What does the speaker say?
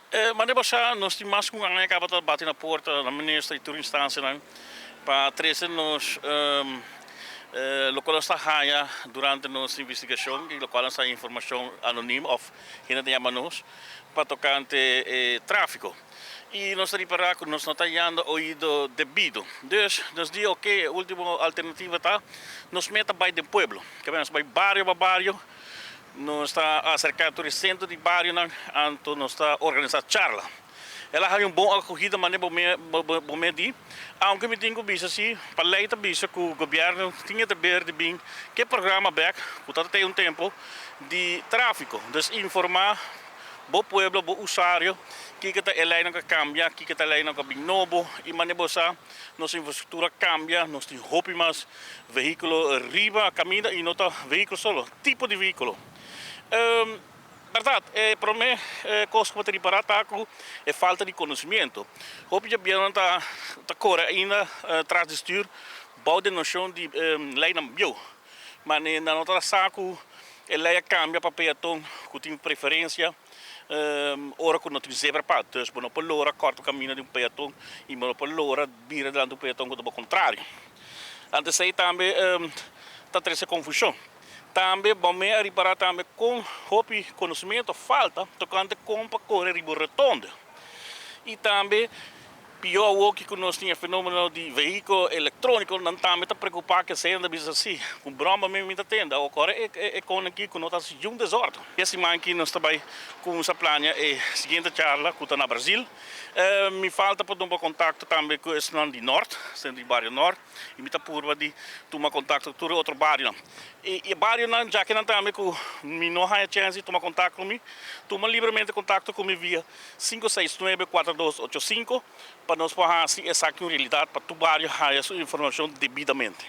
Manera bo sa, nos tin mas ku un aña kaba ta bati na porta na minister i tur instansianan pa trese nos lokual nos ta haña durante nos investigashon i lokual nos ta haña informashon anonimo òf hende ta yama nos pa tokante e tráfiko. I nos ta ripará ku nos no ta hañando oido debido. Dus nos di oke, e último alternativa ta nos meta bai den pueblo. Kaba nos bai bario pa bario. Nos ta aserká tur e sentro di barionan, anto nos ta organisá charla. El a haña un bon akogida manera bo me bo me di, aunke mi tin ku bisa si, pa lei ta bisa ku gobièrnu tin e deber di bin ke programa bèk ku ta tei un tempu di tráfiko. Dus informá bo pueblo, bo usuario kiko ta e leinan ku a kambia, kiko ta e leinan ku a bin nobo i manera bo sa nos infrastruktura kambia, nos tin hopi mas vehíkulo riba kaminda i no ta vehíkulo solo. Tipo di vehíkulo. Bèrdat, e promé kos ku bo ta ripará ta ku e falta di konosimiento. Hopi djabianan ta ta kore ainda tras di stür bou di e noshon di leinan bieu. Ma nan no ta sa ku e lei a kambia pa peaton ku tin preferensia ora ku no tin zebrapad. Dus bo no por lora kòrta kaminda di un peaton i bo no por lora bira dilanti un peaton ku ta bo kontrario. Anto esei tambe ta trese konfushon. Tambe bo me a ripará tambe kon hopi konosementu falta tokante kon pa kore riba un rotonde. I tambe pió awoki ku nos tin e fenómeno di vehíkulo elektróniko, nan tambe ta preokupá ku esei nan ta bisa si ku bròma mi mi ta tende awo kore e kon aki ku no ta hasi niun desòrden. E siman aki nos ta bai kuminsá plania e siguiente charla ku ta na Brazil. Mi falta pa tuma kontakto tambe ku esnan di Nort, esnan di bario Nort, i mi ta purba di tuma kontakto ku tur e otro barionan. I e barionan djakinan tambe ku mi no haña chèns di tuma kontakto ku mi, tuma libremente kontakto ku mi via 569 4285 pa nos por hasi esaki un realidat pa tur bario haña su informashon debidamente.